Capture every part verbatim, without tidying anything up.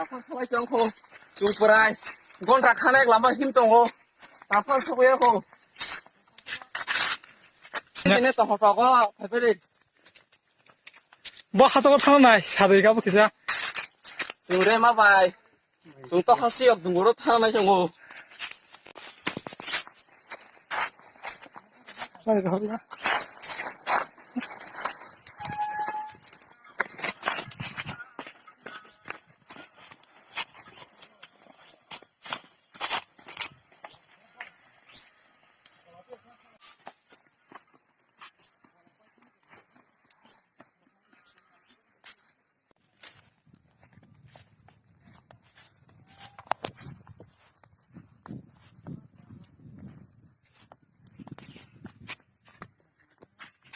Aphang khalai tong kho. Chwng pwrai. Gonta khanek lama him tongo. Aphang sugwi kho. Sini tong kho ko. Phai phai. Bo hato thang nai, sabai ga bo kisa. Chwng re ma bai. Chwng to hasi yok dunguro thang nai chongo.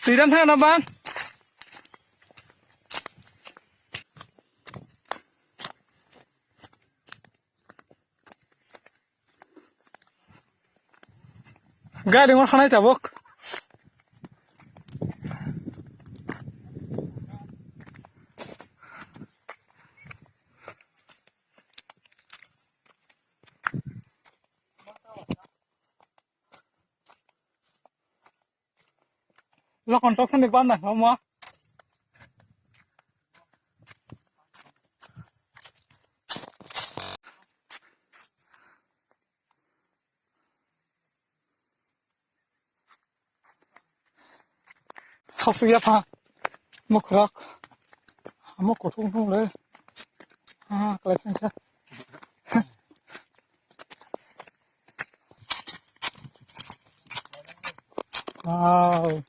Twi dan thang na ban. Gari ngor khanai tabuk. Lokon tok sani ban na mo. Hasuk ya pha. Mukrok. Amo kuthung thung le. Ah, kalai thangsa. Wow.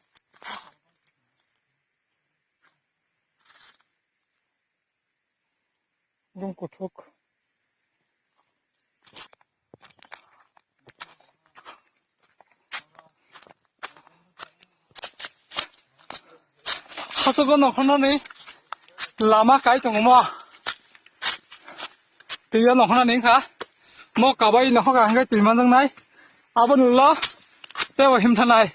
Room kuthuk. Hasugo nokhornani lama kai tongo mo. Twiyo nokhornani wngkha. Mo kabai nokhorka hwnkhe twi manjaknai. Aboni ulo teibo himthanai.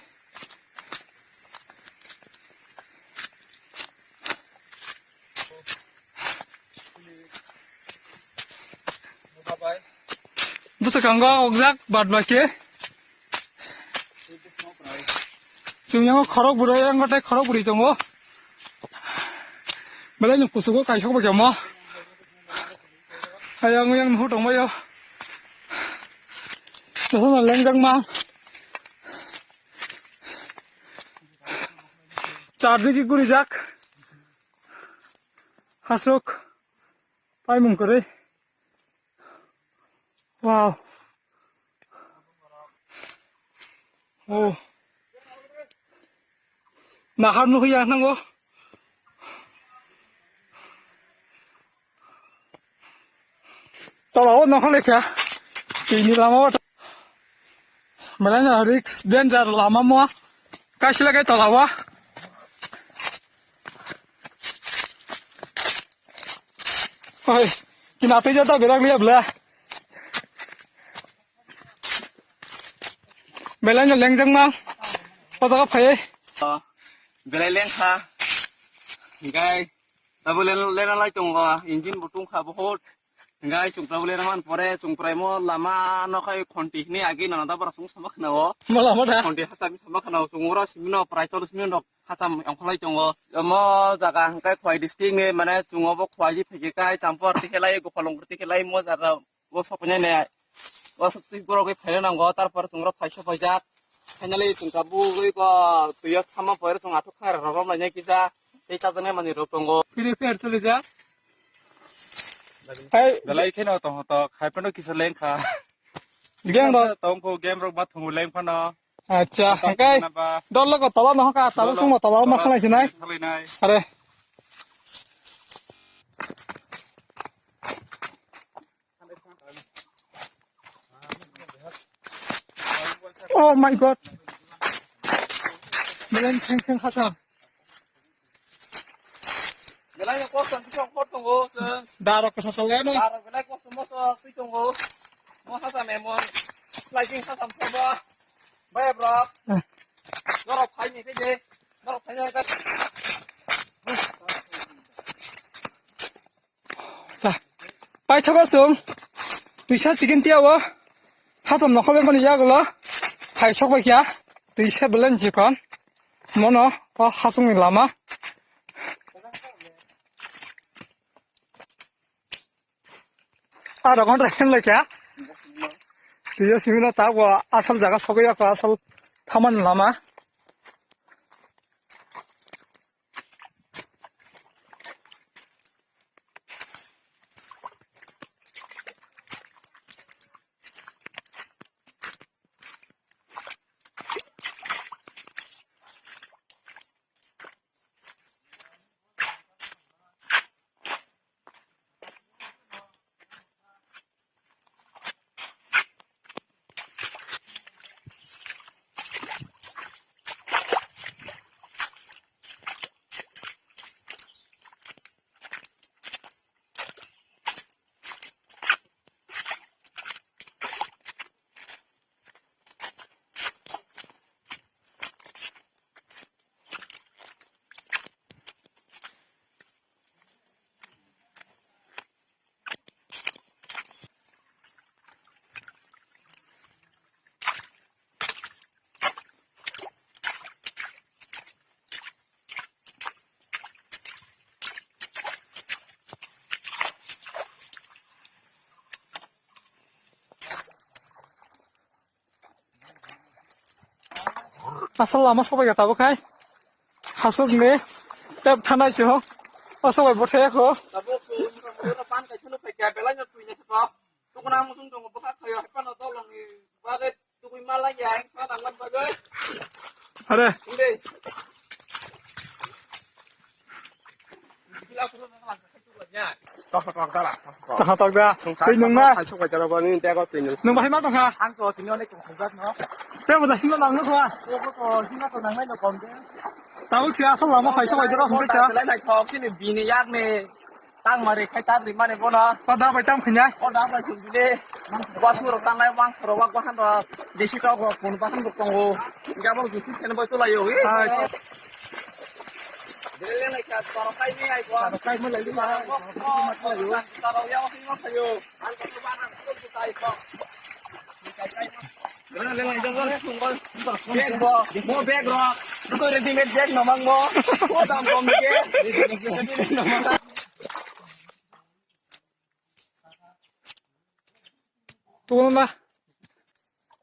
Bwswkango okjak bad baki. Chwng yango khorok bwrwi, yango tei khorok bwrwi tongo. Belai no kuchugo kaisok bai kamo. Ayang yang nuhu tongbaio. Nohorno lengjak ma. Char digi gurijak. Hasuk. Paimung kwrwi. Wow. Oh. Nahar nukhi ya nango. Tola o nokha lekha. Tini lama o. Belai no risk danger lama mo. Kaisa le kai tola o. Oi, kina tei jata berak liya bla. Belai no lengjak ma. O jaga phai. Belai lengkha. Gai. Tabuk len, lena lai tongo, engine bo tungkha bohot. Hingkai chwng tabuk lena man pore, chwng prai mo lama no khai khonti hini agi nana da bara chwng sama khna o. Ma lama da? Khonti hasa mi sama khna o, chwng oro simi no prai cholo simi no hasa ongkholai tongo. Mo jaga hingkai Khowai district ni mane chwng obo Khowai ji phege kai Champur ti khelai, Gopalpur ti khelai mo jaga. O soknai ne. O sok twi borok bai phaina nango, tarpor chwng rok phaisa phaijak. Finally chwng ka bugwi ko twi o sama poiro chwng athuk khangra rok rom lainai kisa. Tei chajaknai manwi rok tongo. Phiri phir chwlijak. Hai. Belai kheno tong to khai phano kisa lengkha. Game rok. Tong ko game rok ma thungu leng phano. Acha, hingkai dol logo tola no ka, tabuk sung mo tola ma khalai sinai. Khalai nai. Are. Oh my God. Beleng theng theng khasa. Belai kosom kisa khor tongo, chwng. Darok kasa salai no. Darok belai kosom moso twi tongo. Mo hasa memon. Sliding hasa mthoba. Baya bro. Norok phai ni khe je. Norok phai ni khe. Paithago chwng twisa chikin tiya o. Hacham nokhol bangmani yagulo. Hai sok bai kya. Twisa belen chikon. Mono o hachungni lama. Aro gonra khen lai kya. Tiyo simino ta bo asal jaga sogwi ako asal thaman lama. Asal lama sobai ya tabuk hai. Hasuk ni tep thanai chong. Asal bai bothai ko. Tabuk ko, ko pan kai thulu kai kya belai no tui ne thapa. Tukuna musung tong bokha khayo hai pan no tolong ni. Bagai tukui malai ya, hai pan angwan bagai. Are. Inde. Gila kulo nang lang. Tok, tok, tok, tok, tok. Tok, tok, da. Sung Twi nung na. Hai sok bai jara bani, tei ko twi nung. Nung bahai ma tong kha? Ang to tini onek tong kha no. Tei bo da hino nang no kha. Tei bo to hino to nang nai no kom de. Tau si asal lama hai sok bai jara sung cha. Lai nai thok sini bini yak ni. Tang mari khai tar ri mani bono. Pa da bai tam khanya. O da bai thung bini. Wa suro tang nai wang suro wa gwa han ro. Desi tok ro pun ba han ro tongo. Ga bo ju sis ken bai to lai yo. Hai. Dele lai ka taro kai ni ai ko. Taro kai mo lai ni ma. Taro ya o si ma khayo. An ko ba na ko su tai ko. Dele lai jang ko sung ko. Bag bo, mo bag ro. Ko ready made bag no mang mo. Ko dam kom ke. Ready made no mang. Tungma.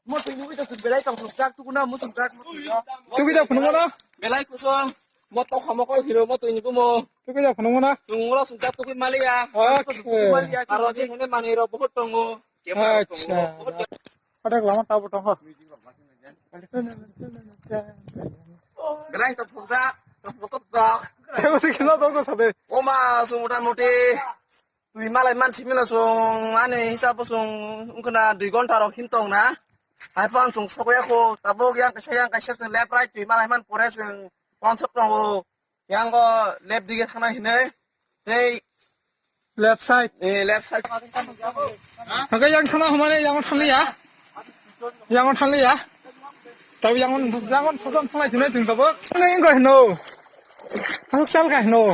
Mo twi nugui tong belai tong suk jak tukuna mo suk jak mo twi no. Tugui da phunukma no? Belai kusung. Mo tok hamo koi hino mo twi ni bumo. Tugui da phunukma no? Sungro suk jak tugui maliya. Okay. Aro je hene mani ro bohut tongo. Acha. Padak lama tabo tongo. Belai tong phunjak. Tong phunjak. Tebo se kino tongo sabe. Oma su mota moti. Twi malai man simi no chwng ani hisab o chwng wngkha na dui gonta rok him tong na. Hai phano chwng sokya kho tabuk yang kaisa yang kaisa chwng left right twi malai man pore chwng tonsok tongo. Yang o left dige thangna hinwi tei left side. Eh, left side. Hake yang thangna humane yang thangli ya. Yang thangli ya. Tabi yang yang sodan thanglai chwnai chwng tabuk. Nang ko hino. Asok sal ka hino.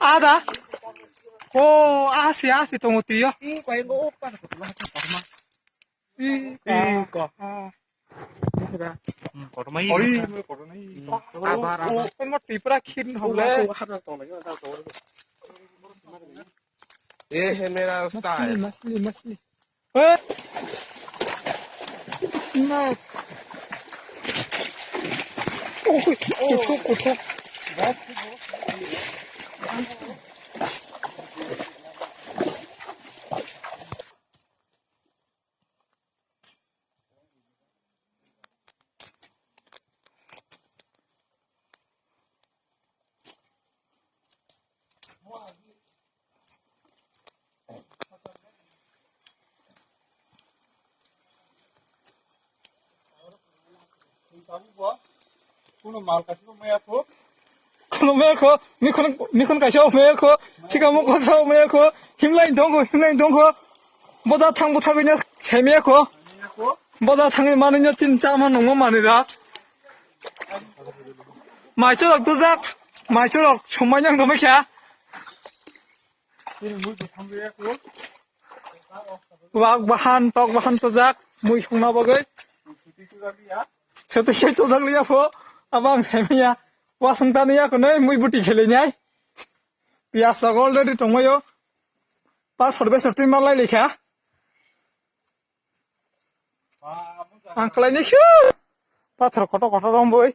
Ada. Oh, asi, asi, tongo tiyo. Ih, ih, ko. Ah. Kotorma ih. Oi, kotorma ih. Abar, abar. Kotorma tipra khin hole. Ye hai mera style. Masli, masli, masli. Eh. Na. Oh, kuthuk, kuthuk. Mal kasi mo maya ko. Kono maya ko, mikon, mikon kaisa o maya ko, chikamo kotha o maya ko, himlai dongko, himlai dongko. Boda thang bwthagwi no sai maya ko. Boda thangwi manwi no chin chama nungma manwi da. Mai chorok tujak, mai chorok somai nang tongmai kha. Wak bahan, tok bahan tujak, mui songna bagwi. Sotwi khe tujak liya pho, abo ang sai manya. Wasung tani ya kunui mui buti khelai nai. Piyas rok already tongmai o. Pathor besor twi malai lekha. Ang khlai ni khu. Pathor kotor kotor romboi.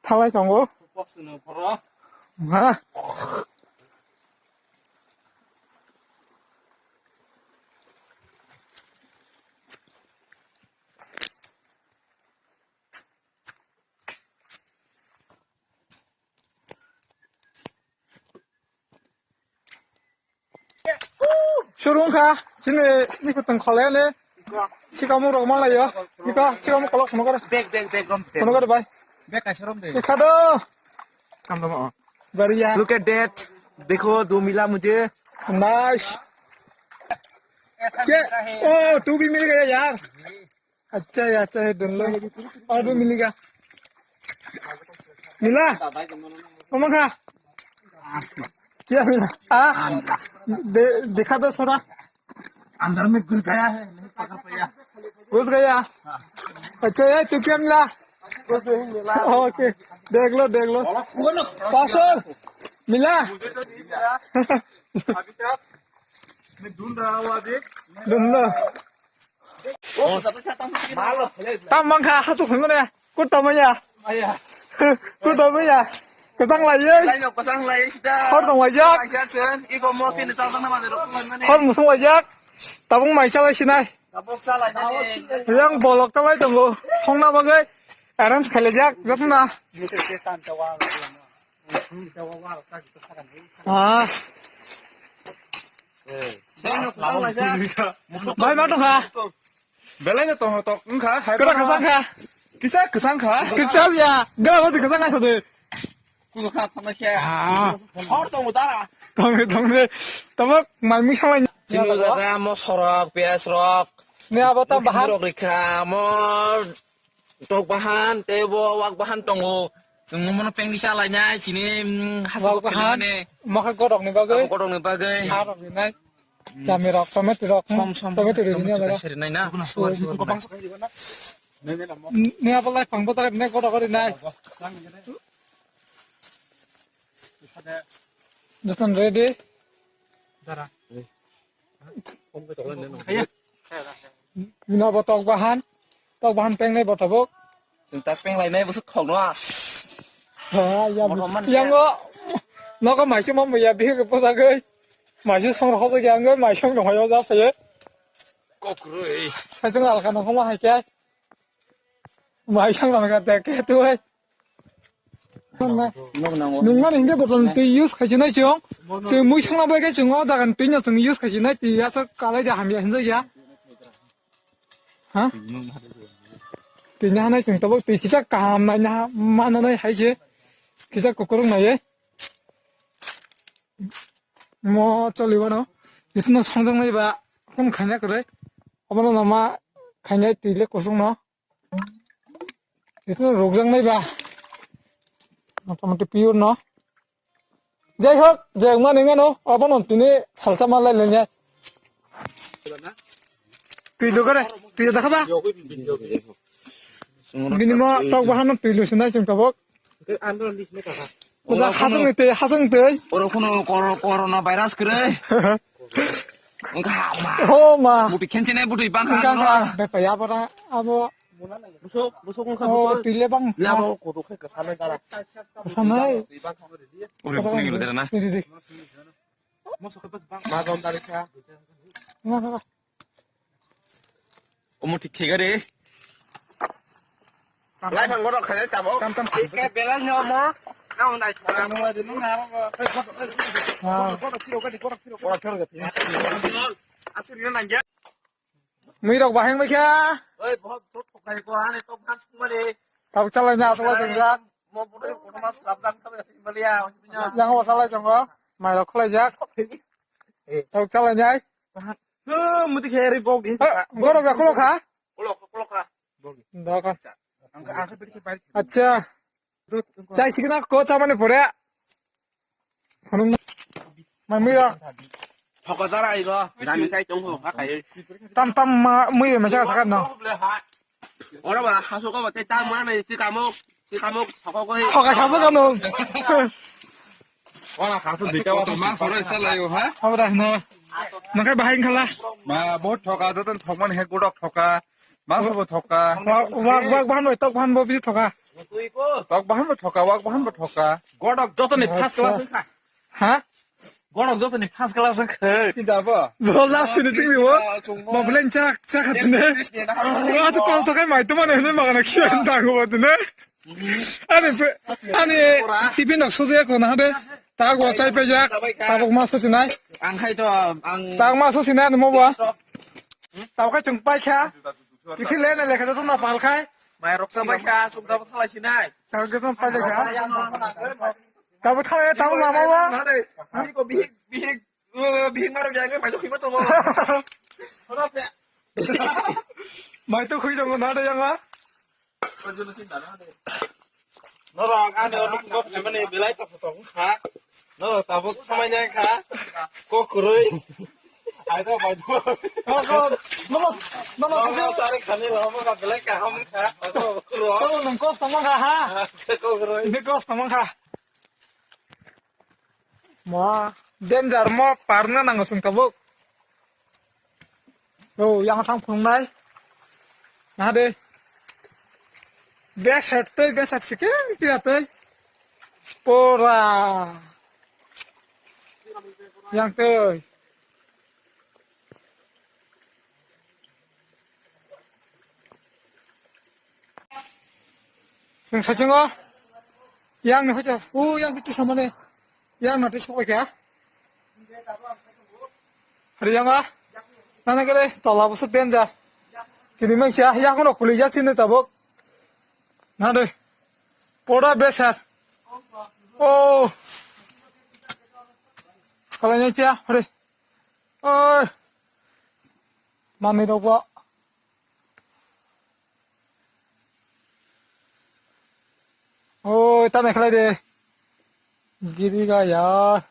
Thalai tongo. Ma. Shuru wngkha, chini mikhutung kholai ani. Sikamung rok malaio. Bika, sikamung kolok phunukare. Bag, bag, bag, rom, bag. Phunukare bai. Bag kaisa rom de. Ikha do. Kam dama. Bariya. Look at that. Dekho, do mila mujhe. Nice. Ke? Oh, tu bhi mil gaya yaar. अच्छा है, अच्छा है, ढूंढ लो। और भी मिलेगा। मिला? मम्मा खा। क्या मिला? हाँ? दे, दिखा दो थोड़ा। अंदर में घुस गया है, नहीं पकड़ पाया। घुस गया? अच्छा है, तू क्या मिला? कुछ नहीं मिला। ओके, देख लो, देख लो। पासो मिला? मुझे तो नहीं मिला। अभी तक मैं ढूंढ रहा हूँ अभी। ढूंढ लो। Tam mangkha, hachu phai mane. Kut tamaya. Kut tamaya. Kwchang lai ye. Lai no kwchang lai sida. Hor tong waijak. Lai jan sen, iko mo sini tang tang na mane rok lai mane. Hor musung waijak. Tabung mai chalai sinai. Tabuk chalai mane. Yang bolok talai tongo. Songna bagwi arrange khailajak jotna. Ah. Bai ma tongkha. Belai no tong tong wngkha. Hai kwrak kwchang kha. Kisa kwchang kha. Kisa ya. Gala bati kwchang kha sade. Kulo kha thangna khe. Ah. Hor tong dara. Tong tong de. Tamo mai mui sanglai. Chini jaga mosorok, piyaj rok. Ne abo tam bahan. Rok rikha mo. Tok bahan, tei bo wak bahan tongo. Chwng bono pengni chalainai, chini, mm, hasuk. Wak bahan, mokhe godokni bagwi. Abo godokni bagwi. Harok rinai. Mm. Chami rok, tomato rok, som, som, tomato rinai, tomato rinai na. Ni abo lai phang bwtang rinai, godok rinai. Joton ready. Dara. Bino bo tok bahan, tok bahan pengnai bo tabuk. Chwng ta penglainai bwswk khokno. Ha, ya. Motom man yango. Nogo maisu mambo ya bihi ko pojagwi. Maisu song rok hobwi yango, maisu song rok hoyo ja phaye. Kokroi. Saichung alka no homa hai khe. Maisu song rok ka tek ke tu hai. Nungmani hingke botol twi use khaisi nai chwng. Twi mui songna bai khe chwng o dagan twi no chwng use khaisi nai twi aswk kalai de hamya hinjak ya. Ha? Twi no hanai chwng tabuk twi kisa kaham nai na ma nanai hai se. Kisa kukuruk nai ye. Mo choli wano. Itno songjak nai ba kun khaina kwrwi. Obono no ma khainai twi le kusuk no. Itno rukjak nai ba. Motamoti pure no. Jai hok, je wngmani wngano, abono tini salsa ma lai lainai. Twi lukare, twi dakha ba? Bini mo tok bahano twi lusinai chwng tabuk. Oja hasung ni twi, hasung twi. Oro kuno kor-, corona virus kwrwi. Wngkha ma. Oh ma. Buti khenchene buti bangkha. Wngkha ma. Bepa ya bara abo. Busuk, busuk wngkha. Oh, busuk. Twi le bang. Ya bo kudu khai kwsanai dara. Kwsanai. Uri kuning lo dara na. Di, di, di. Ma dom dari kha. Nga, nga. Omo thik thega de. Lai phang borok khainai tamo. Tam, tam. Ke belai no mo. Nang nai. Tam mo de nang na. Ah. Asli na nang ya. Mui rok baheng bai kha. Oi, bahai to thokai ko ane to bhan sung mani. Tabuk chalai na asla jeng jak. Yang wasalai jongo. Mairok khwlaijak. Tok chalainai. Muti khe ri bok di. Gorok da khulok kha. Khulok, khulok kha. Doka. Acha. Chai sikna ko chamani pore. Khunung. Mai muiyo. Thoka dara igo. Jami chai tong ho, kha kai. Tam tam ma muiyo ma chaka sakar no. Ora ba haso ko ba tei tam ma nai si kamok, si kamok soko ko. Thoka haso kano. Ora haso dika wa ma soro isa layo ha. Abra no. Nakai bahai khala. Ma bahut thoka joton thokman he godok thoka. Ma sobo thoka. Wak wak bahan bo tok bahan bo bi thoka. Tok bahan bo thoka, wak bahan bo thoka. Godok joto ni first class wngkha. Ha? Godok joto ni first class wngkha. Sida bo. Bo last ni chingni bo. Bo blen chak chak hatne. Achu kol tokai mai to mane hne magana khian ta go tne. Ani pe-, ani tiffin nok suje ko na de. Ta go chai pe jak. Ta bo ma so sinai. Ang khai to ang. Ta ma so sinai mo bo. Ta kai chung pai kha. Kiphil le na lekha joto na pal khai. Mai rok ta bai kha, sum ta thalai sinai. Ta ge joto pal lekha. Ta bo thalai ta bo lama wa. Bihik, bihik, bihik marok ya, mai to khima tongo. Mai to khui tongo na de yang ma. Norok ani ono kok khaimani belai tongthok tong kha. Norok tabuk khamai nai kha. Kok kwrwi. Ai to bai to. Norok, norok, norok, norok tari khani lama ka belai kaham kha. Kok kwrwi. Norok nung kok samang kha ha. Kok kwrwi. Ini kok samang kha. Ma, danger mo parna nango sung tabuk. Oh, yang thang phungnai. Nah de. Besat tei besat sikeng tia tei. Pora. Yang tei. Sing sachingo. Yang ni hoja. U yang kitu samane. Yang nanti sok ya. Hari yang ah. Nana kere tola busuk danger. Kini mang sia yang kono kuli jak sini tabuk. Nah de. Pora besar. Oh. Kalau nyucia, hari. Oh. Mami rokok. Oi, ta naikhlai de. Giri ga yaar.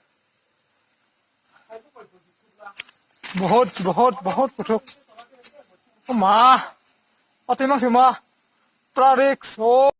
Bahut, bahut, bahut kuthuk. O ma. Ate ma se ma. Pura risk. Oh.